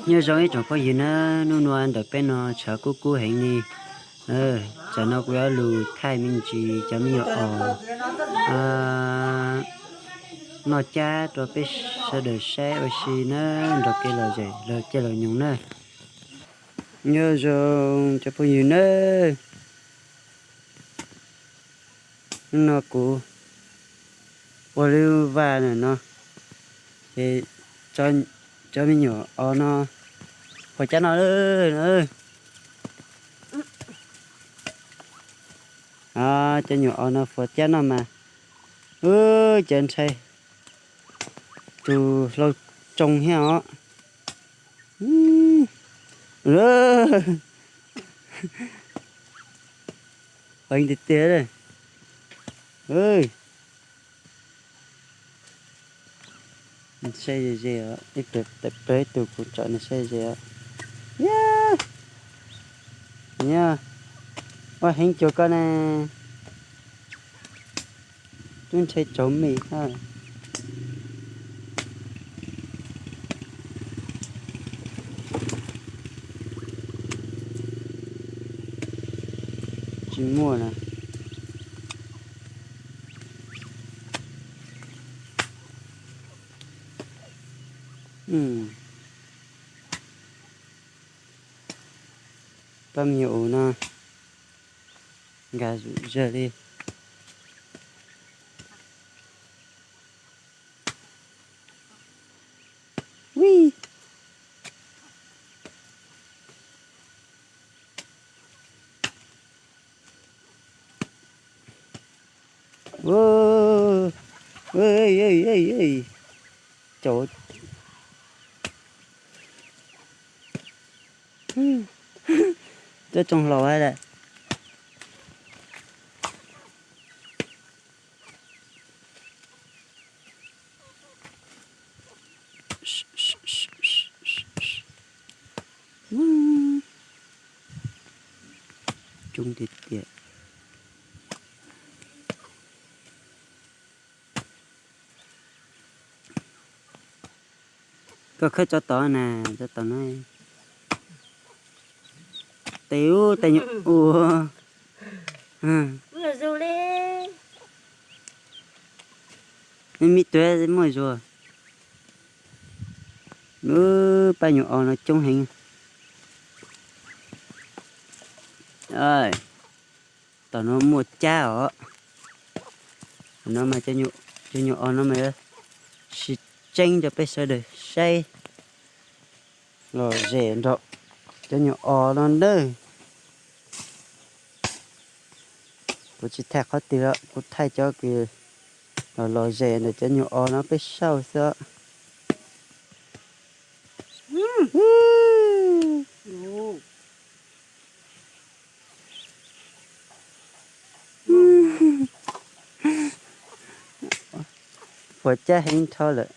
Nyob zoo ib tsoom phooj ywg na, hnub no ntawm peb no tshav kub kub heev li. Tsam no kuv yuav lug thaij me ntsis cov me nyuam os noj cab rau peb sawv daws saib ua si na, nrog kev lom zem lawm caij lawm nyoog na. Nyob zoo cov phooj ywg na, hnub no kuv ua lub vaj na no, ces cov me nyuam os no, fuas cab noj. Cov nyuam os no fuas cab noj mas, cov ntshai tus hlau tsoo thiab os. Heev tiag tiag. Saib ze ze os, ib tus kuv tsom nws saib ze os. Yog, ua heev cuag koj ne, twb ntshai tsaug me hab. Tsis muaj na. Pab me nyuam us no nkag zuj zus li. Tuaj tsoo hlau lawm. Coob tiag tiag. Koj khawb tsov tom na, tsov tom na. Tes ub tes nyuam ua. Me me tuav muaj zuag. Pab nyuam os no coob heev. Tom no muaj cab os. No mas cov nyuam os no mas sib tseeb rau peb sawv daws saib lom zem nrog cov nyuam os no nawb. Kuv tsis thaij qhov twg, kuv thaij cov kws lom lom zem ntawm cov nyuam os no peb saib xwb. Fuam cab heev nrho lawm,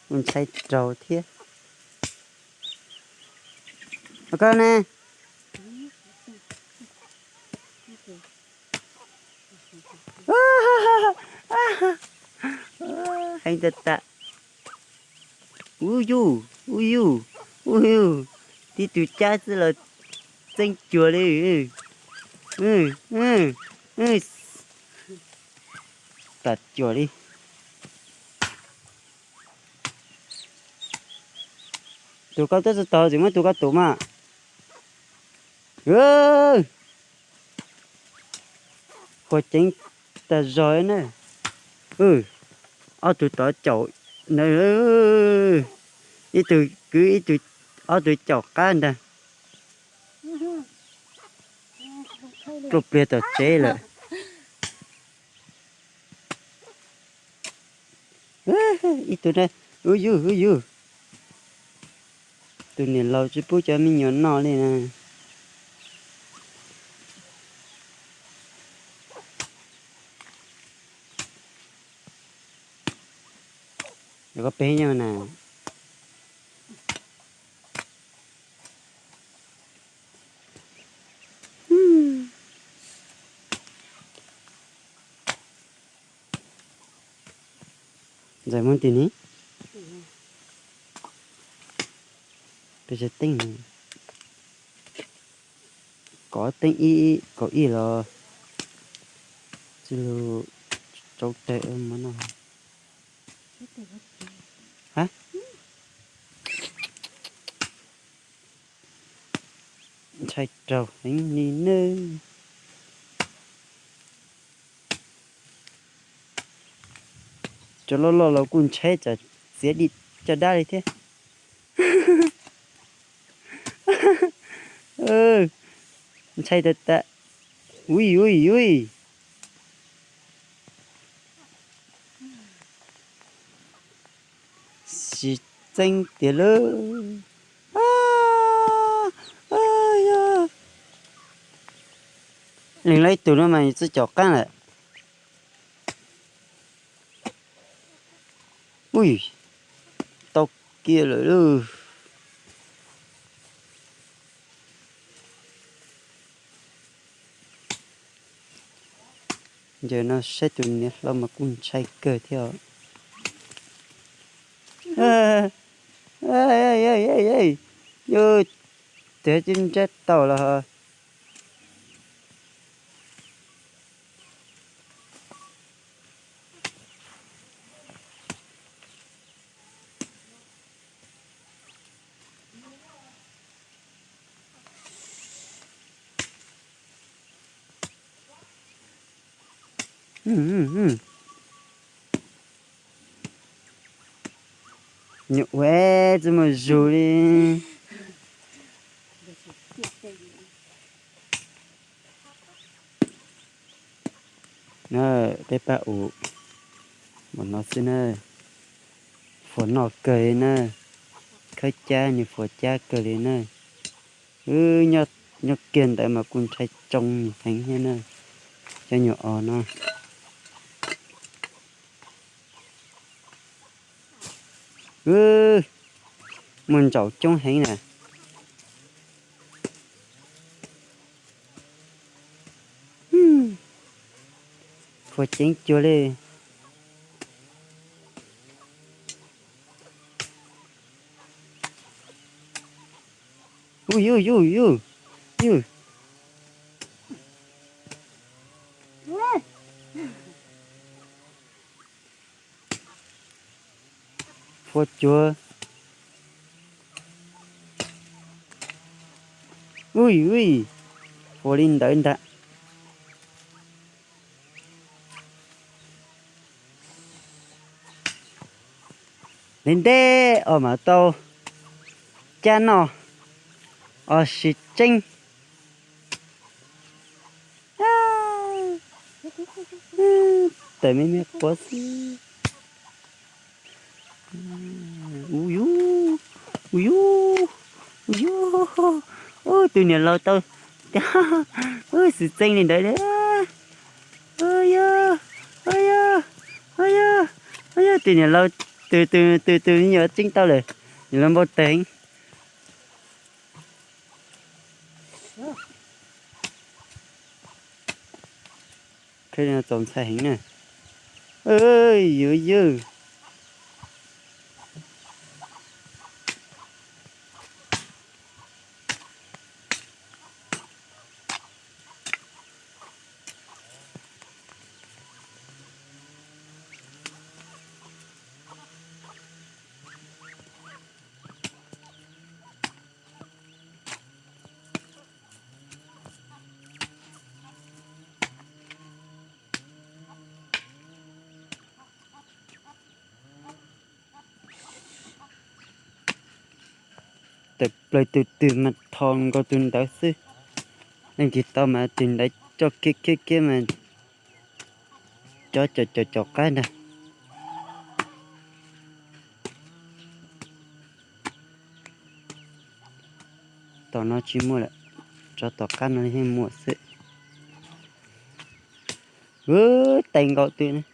kuv ntshai raug thiab. Koj ne? Heev tag tag. Ub yuj, ub yuj, ub yuj, tib tug cab xwb los txeeb cuag li. Tag cuag li. Tus koj twb tsis tau tsis muab tus koj tus mas. Quas ceev tag zog na. Ob tug tod caum ntawd, ib tug kwv ib tug, ob tug caum qab ntag. Pluj pliag tom tsev lawm. Ib tug na, ub yug ub yug. Tus niam laus tsis pub cov me nyuam noj li na. Koj peb nyob na. Ntxawm muab tim ni. Peb teeb, kov teeb ib, kov ib los txij lug rau tawg muab noj. Ha, ntshai raug heev li nawb. Cov loj loj los kuj ntshai tsam txiav dim caj dab li thiab. Ntshai tas tas. Ui ui ui. Sib txeeb tiag lauj. Leej laib ib tug no mas txawj caum qaab lawm. Ui, tau kiag lawm lauj. Ntawm no saib tus niam hlob mas kuj ntshai kawg thiab os. Yus twb ntsab tau los. Nyuam ua tsis muaj zug li. Na, peb pab ua npaum no xwb na. Fuas noj kawg li na. Khawb cab nws fuas cab kawg li na. Wb nyob kiag ntawd mas kuj ntshai tsoo heev thiab na. Cov nyuam os no. Wb, muaj ntsaum coob heev na. Fuas ceev cuag li. Ui, ui, ui, ui, ui. Fuas cuag. Ui, ui, fuas li ntawd ntag. Ntev ntev os mas tau cab noj os, sib txeeb. Tawm me me quav xwb. Ui yus, ui yus, ui yus, tus niam laus tau, xwm txeeb li ntawd. Yog, yog, yog, yog, tus niam laus, tus, tus, tus me nyuam txeeb tau lawm, niam laus npau taws heev. Txaus ntshai heev na. Yus yawg. Tawm plaws tus twg mas thov nkaus tus ntawd xwb. Leej twg tau mas tus ntawd coj kiag kiag kiag mas cov caum caum caum qab ntag. Tom no tsis muaj lawm, tsov tom qab no yeej muaj xwb. Ub, tais nkaus twg.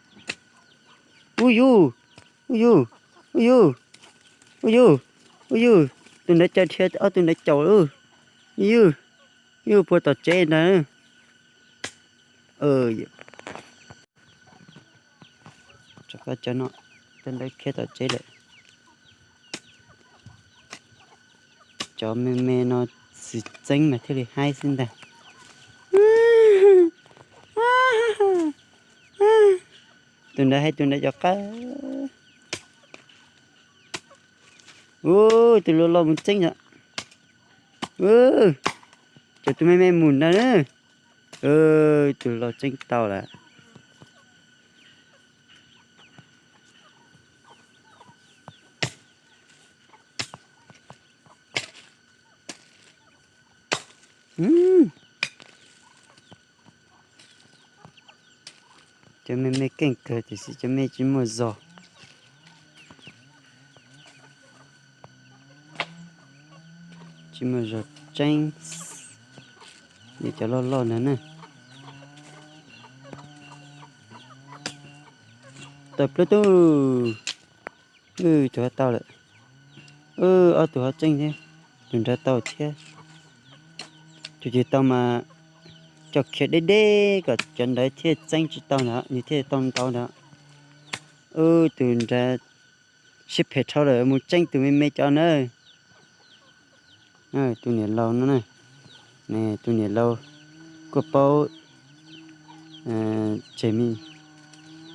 Ub yus, ub yus, ub yus, ub yus, ub yus, tus ntawd caw dhia ob tug ntawd caum lawm. Yus, yus puag tom tsev ntag. Rov qab cov no, tus ntawd khiav tom tsev lawm. Cov me me no txwv txeeb mas thiaj li haib xwb ntag. Tus nrad hais tus nrad cov qab. Ub, tus loj loj mus tseeb yom. Ub, cov tus me me mus ntag na. Tus loj tseeb tau lawm. Cov me me keej kawg tiam sis cov me tsis muaj zog. Tsis muaj zog tseeb. Cov loj loj ntag na. Tawm plaub tug. Tus ho tau lawm. Ob tug ho tseeb thiab. Tus nrad tau thiab. Tus twg tau mas coj khiav deb deb kom cov ntawd thiaj txeeb tsis tau ntawd, nws thiaj tau ntau ntawd. Tus nrad siab phem dhau lawm mus tseeb tus me me cov na. Tus niam laus no na, tus niam laus kuj paub tseg me,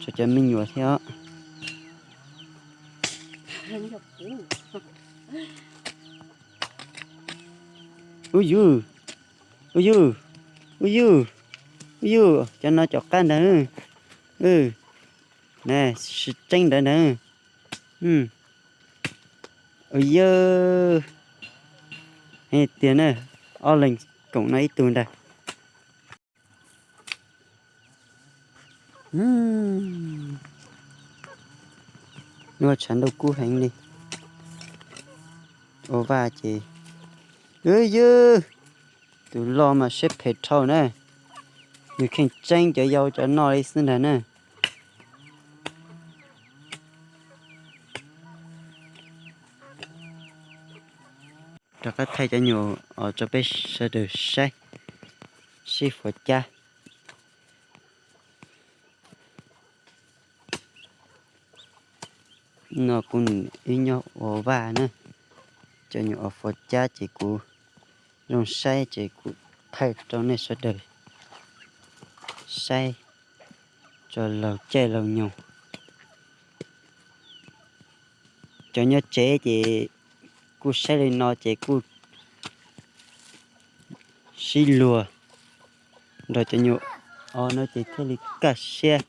tseg cov me nyuam thiab os. Ub yug, ub yug, ub yug, ub yug, cov no cov qab ntag. Na, sib tseeb ntawd na. Ua yog tiag na, ob leeg koom no ib tug ntag. Nua tshav ntuj kub heev li. Ua vaj ces, ub yog, tus loj mas siab phem dhau na. Nws kheej tseeb cov yau cov no li xwb ntag na. Rov qab thaij cov nyuam os rau peb sawv daws saib sib fuav cab. No kuv ib nyob ua vaj na, cov nyuam os fuav cab ces kuv zoo saib ces kuv thaij rau nej sawv daws saib tso laug caij laug nyoog. Cov nyob tsev ces kuj saib li no ces kuj sib luag nrog cov nyuam os no ces thiaj li kaj siab.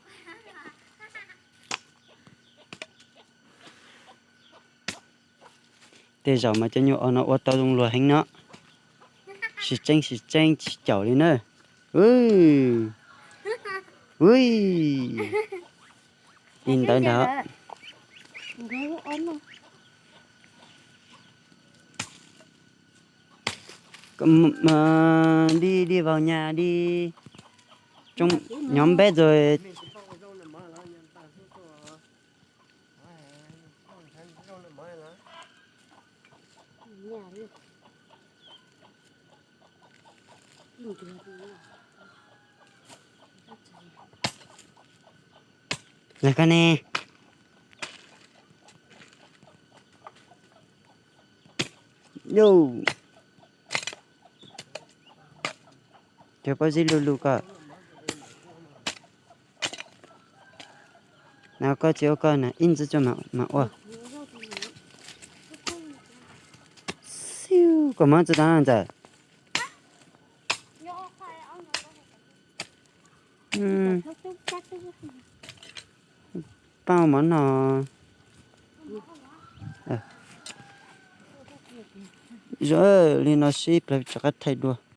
Tej zaum mas cov nyuam os no ua tau zoo luag heev no. Sib tseeb sib tseeb tsis caum li na. Ui, ib ntawd ntag. Đi, đi vào nhà đi. Trông nhóm bé rồi. Lawv ko ne. Yus, cov pob zeb lug lug ko. Na koj tsis ua koj na, ib ntxwg tso mam ua. Xiu, koj muab txog tau na ntxawm. Pab mov no. Zoo li no sib plaws rov qab thaij dua.